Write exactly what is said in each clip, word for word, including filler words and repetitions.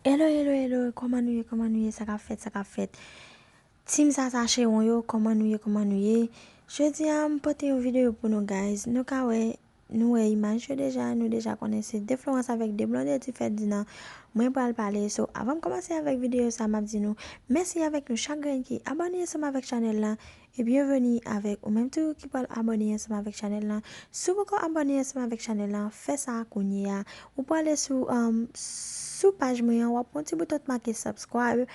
Hello, hello, hello, kòman nou ye, kòman nou ye, sa k ap fèt, sa k ap fèt? Team Sasa Chewon yo, kòman nou ye, kòman nou ye? Jodi a, m pote yon videyo pou nou, guys. Nou ka wè, nou wè imaj yo deja, nou deja konnen se de Florence avèk de Blondedy Ferdinand mwen pral pale. So, avan m kòmanse avèk videyo sa, m ap di nou mèsi avèk nou chak grenn ki abòne ansanm avèk chanèl la. E byenveni avèk ou menm tou ki pral abòne ansanm avèk chanèl la. Si w poko abòne ansanm avèk chanèl la, fè sa kounye a. Ou pral ale sou, um, sou paj mwen an, w ap wè yon ti bouton k make subscribe,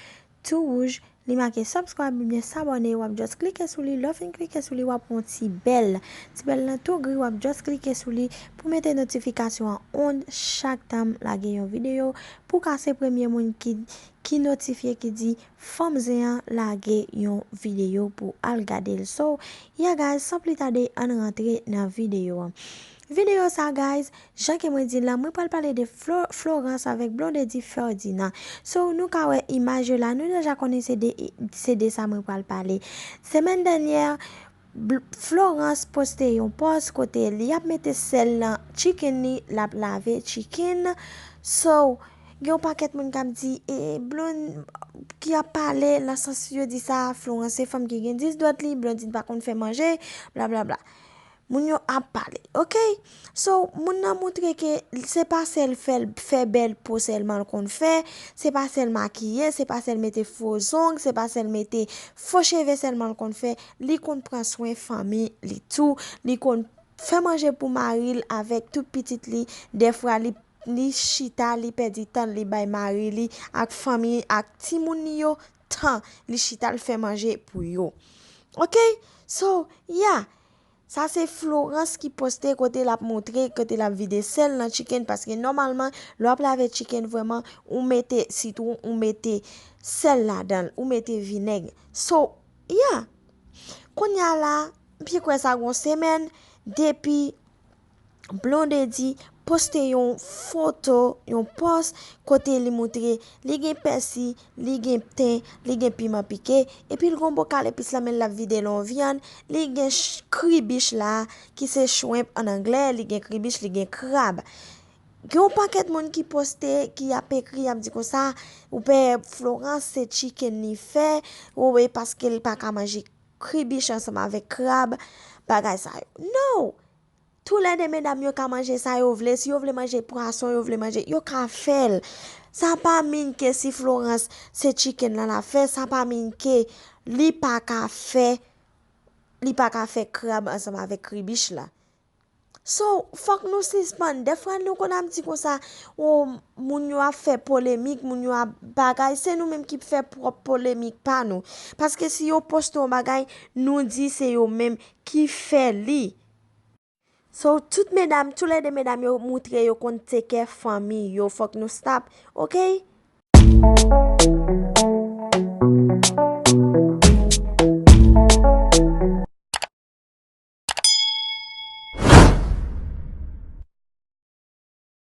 tou wouj, li make subscribe oubyen s'abonner, w ap just klike sou li. Lè w fin klike sou li, w ap wè yon ti bèl. Ti bèl lan tou gri, w ap just klike sou li pou mete notifikasyon an on chak tan m lage yon videyo, pou w ka se premye moun ki, ki notifye, ki di fanm zen an lage yon videyo pou al gade l. So, yeah guys, san pli tade, ann rantre nan videyo an. Videyo sa, guys, jan ke mwen di l la, mwen pral pale de Flo-, Florence avèk Blondedy Ferdinand. So, nou ka wè imaj yo la, nou deja konnen se de, se de sa mwen pral pale. Semèn dènyè, Bl-, Florence poste yon pòs kote li ap mete sèl nan chicken li, l ap lave chicken. So, gen yon pakèt moun k ap di, e, Blonde ki ap pale, nan sans yo di sa, Florence se fanm ki gen dis dwèt li, Blondedy pa konn fè manje, bla bla bla. Moun yo ap pale, oke? So, moun nan montre ke se pa sèl fè, fè bèl po sèlman l konn fè, se pa sèl makiye, se pa sèl mete fo zong, se pa sèl mete fo cheve sèlman l konn fè, li konn pran swen fanmi li tou, li konn fè manje pou mari l avèk tout pitit li, dèfwa li, li chita, li pèdi tan li bay mari li ak fanmi, ak timoun li yo tan, li chita l fè manje pou yo. Oke? So, yeah. Sa se Florence ki poste kote l ap montre, kote l ap vide sèl nan chicken, paske nòmalman, lè w ap lave chicken vrèman, ou mete sitwon, ou mete sèl ladan l, ou mete vinèg. So, yeah. Kounye a la, m pi kwè sa gon semèn, depi Blondedy poste yon foto, yon pòs, kote li montre li gen pèsi, li gen ten, li gen piman pike, epi l gon bokal epis lan, men l ap vide l yon vyann, li gen ch-, kribich la, ki se shrimp an anglè, li gen kribich, li gen krab. Gen yon pakèt moun ki poste, ki ap ekri, y ap di konsa, ou pè Florence, se chicken li fè, ou e paske l pa ka manje kribich ansanm avèk krab, bagay sa yo. No! Toulède medam yo ka manje sa yo vle. Si yo vle manje pwason, yo vle manje, yo ka fè l. Sa pa mean ke si Florence se chicken lan l ap fè, sa pa mean ke li pa ka fè, li pa ka fè krab ansanm avèk kribich la. So, fòk nou sispann. Dèfwa nou konn ap di konsa, o, moun yo ap fè polemik, moun yo ap bagay, se nou menm ki fè pwòp polemik pa nou. Paske si yo poste yon bagay, nou di se yo menm ki fè li. So, tout medam, toulède medam yo montre yo konn take care fanmi yo. Fòk nou stop, oke?